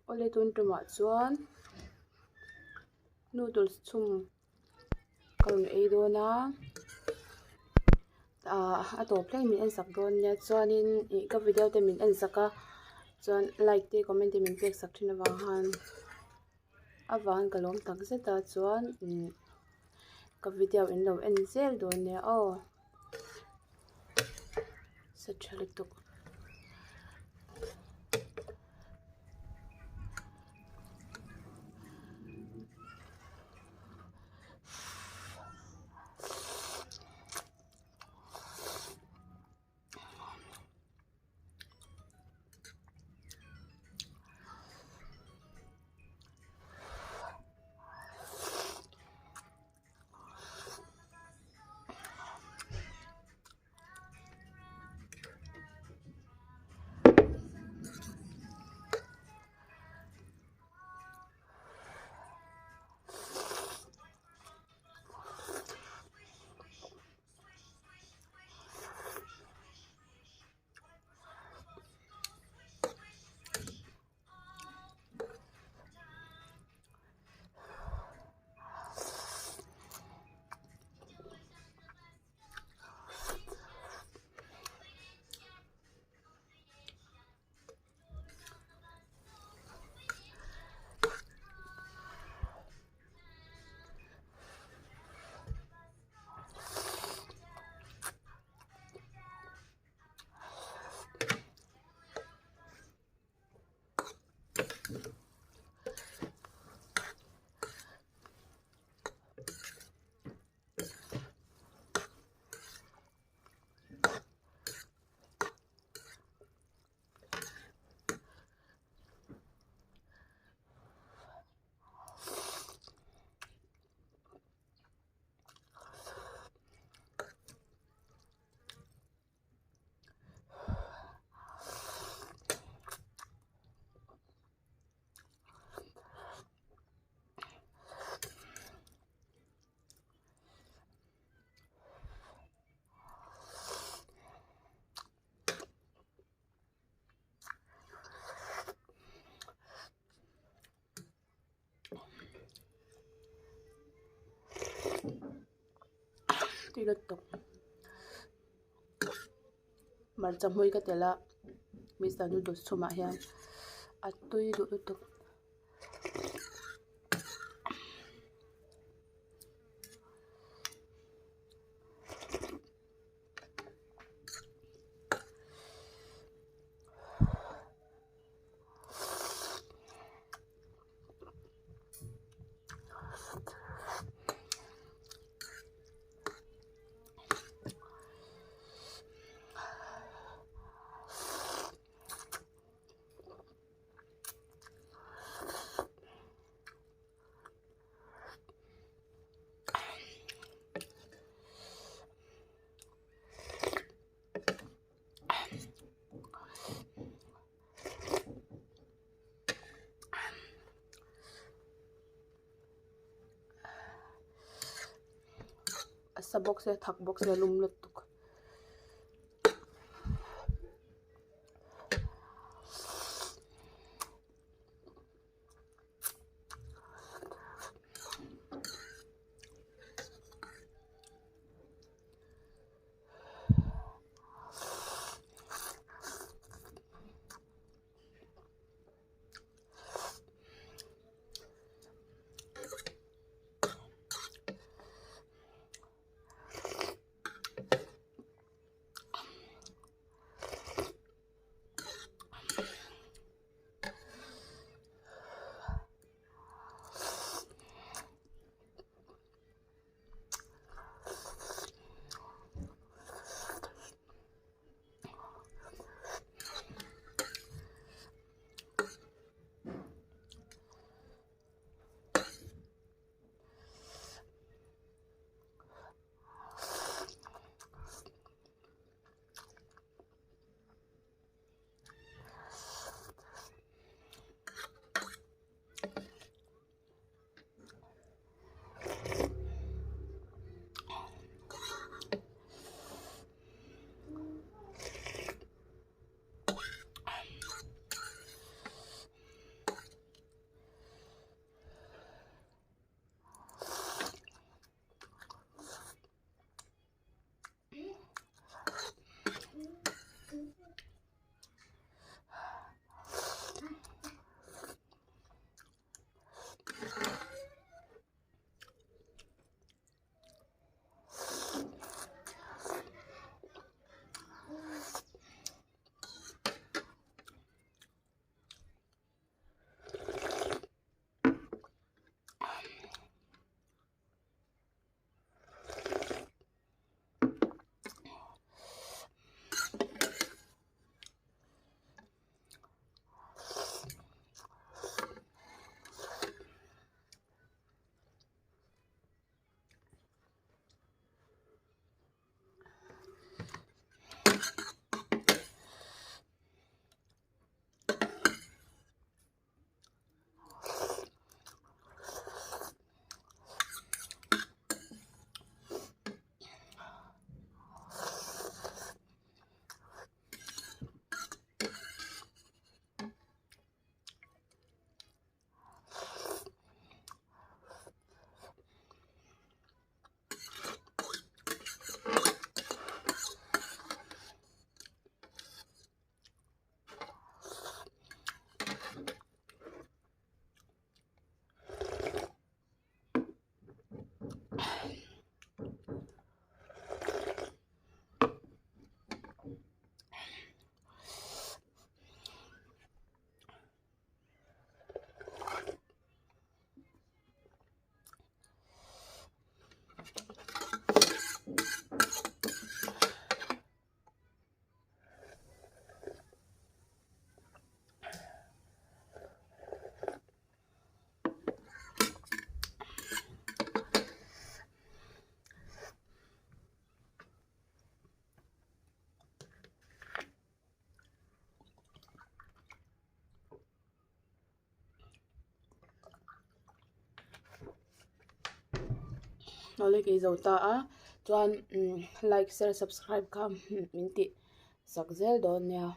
Awle tun tumah chuan noodles chhum ka rawn ei dawn a ahh a tawp thleng min en sak dawn nia chuanin ih ka video te min en sak a chuan like te comment te min pek sak thin avang khan avang ka lawm tak zet a chuan ihh ka video in lo en zel dawn nia aw sa tha lutuk. Tui lutuk hmarcha hmui ka telh a mister noodles chhumah hian a tui duh lutuk. A sa bawk se thak bawk se a lum lutuk. Awle kei zo ta a chuan like share subscribe kha min tih sak zel dawn nia.